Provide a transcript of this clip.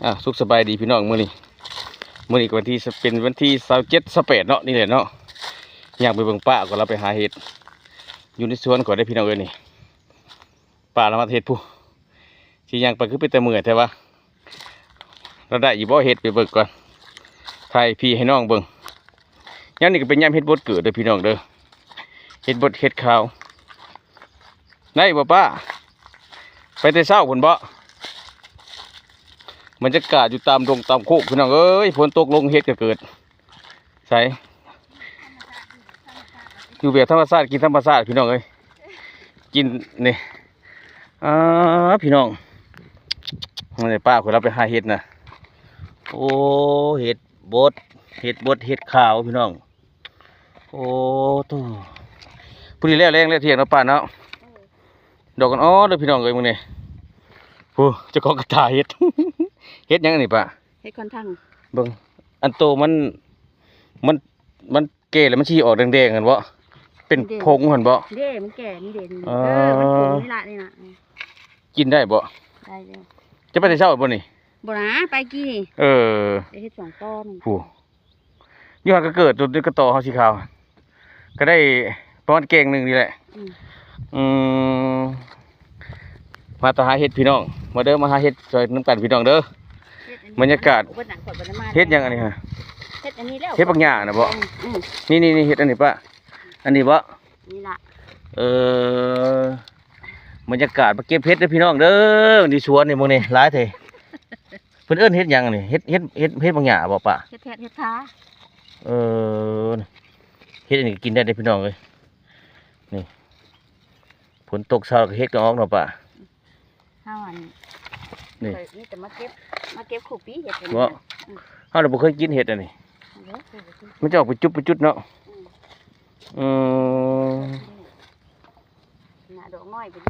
ອ່າ ສຸກສະບາຍດີພີ່ນ້ອງ ມື້ນີ້ ມື້ນີ້ກໍວັນທີ ເປັນວັນທີຊາວເຈັດ ຊາວແປດເນາະ ນີ້ແຫຼະເນາະ. ຍ່າງໄປເບິ່ງປ້າກ່ອນ ລາວໄປຫາເຫັດຢູ່ໃນສວນກ່ອນເດ້ພີ່ນ້ອງເອີຍ. ນີ້ ປ້າລາວມາເຮັດພຸ້ນ ຊິຍ່າງໄປຄືເປັນຕາເມື່ອຍແທ້ວະ. ລາວໄດ້ຢູ່ບໍ່ເຫັດ ໄປເບິ່ງກ່ອນ ຖ່າຍໃຫ້ພີ່ໃຫ້ນ້ອງເບິ່ງ. ຍາມນີ້ກໍເປັນຍາມເຫັດບົດເກີດເດີພີ່ນ້ອງເດີ ເຫັດບົດເຫັດຂາວ. ໄດ້ບໍ່ປ້າ? ໄປແຕ່ເຊົ້າພຸ້ນບໍ? ບັນຍາກາດຢູ່ຕາມດົງຕາມໂຄກພີ່ນ້ອງເອີຍ ຝົນຕົກລົງເຫັດກໍເກີດ. ໃສ ຢູ່ແບບທຳມະຊາດ ກິນທຳມະຊາດພີ່ນ້ອງເອີຍ ກິນນີ້. ອ່າ ພີ່ນ້ອງ ນີ້ປ້າຂ້ອຍລາວໄປຫາເຫັດນະ. ໂອ້ ເຫັດບົດ ເຫັດບົດ ເຫັດຂາວພີ່ນ້ອງ. ໂອ້ ໂທ້ ພໍດີແລ້ວແລງແລ້ວທ່ຽງເນາະປ້າເນາະ. ເອີ ດອກອ່ອນໆເດີພີ່ນ້ອງເອີຍ ມື້ນີ້. ໂອ້ ເຈົ້າຂອງກະຕ່າເຫັດ ເຫັດຫຍັງອັນນີ້ປ້າ? ເຫັດຄອນທັງ. ເບິ່ງ ອັນໂຕມັນ ມັນ ມັນແກ່ແລ້ວມັນຊິອອກແດງໆຫັ້ນບໍ? ເປັນ ແດງໆ ຜົງຫັ້ນບໍ? ເດ້ ມັນແກ່ ນີ້ເດ້ ນີ້ ອໍ ເອີ ມັນຜົງນີ້ລະ ນີ້ນະ. ກິນໄດ້ບໍ? ໄດ້ແລ້ວ. ຈະໄປແຕ່ເຊົ້າບໍນີ້? ບໍ່ນາ ໄປກີ້ນີ້. ເອີ ໄດ້ເຫັດສອງຕອນ. ຜູ້ ຢູ່ຫັ້ນກໍເກີດ ໂຕນີ້ກະຕໍເຮົາສີຂາວ ກໍໄດ້ປະມານແກງໜຶ່ງນີ້ແຫຼະ. ອືມ ອືມ ມາແຕ່ຫາເຫັດພີ່ນ້ອງ ມາເດີ ມາຫາເຫັດຊ່ອຍນຳກັນພີ່ນ້ອງເດີ. ບັນຍາກາດ ເຫັດຫຍັງອັນນີ້ຮະ? ເຫັດອັນນີ້ແລ້ວ ເຫັດບັກຫຍ້ານະບໍ? ອືມ ນີ້ໆໆ ເຫັດອັນນີ້ປະ ອັນນີ້ບໍ? ນີ້ລະ. ເອີ ບັນຍາກາດມາເກັບເຫັດເດີພີ່ນ້ອງເດີ ຢູ່ສວນນີ້ ໝ່ອງນີ້ຫຼາຍແທ້. ເພິ່ນເອີ້ນເຫັດຫຍັງນີ້? ເຫັດ ເຫັດ ເຫັດ ເຫັດບັກຫຍ້າບໍປ້າ? ເຫັດແທດ ເຫັດຄາ. ເອີ ເຫັດອັນນີ້ກໍກິນໄດ້ເດ້ພີ່ນ້ອງເອີຍ. ນີ້ ຝົນຕົກເຊົ້າກໍເຫັດກໍອອກເນາະປ້າ. ເຮົາອັນນີ້ ຂ້ອຍມີແຕ່ມາເກັບ ມາເກັບຄູ່ປີເຫັດອັນນີ້. ບໍ່ ອືມ ເຮົາລະບໍ່ເຄີຍກິນເຫັດອັນນີ້. ເອີ ມັນຈະອອກເປັນຈຸດເປັນຈຸດເນາະ. ອືມ ອືມ ໜ້າດອກນ້ອຍເປັນ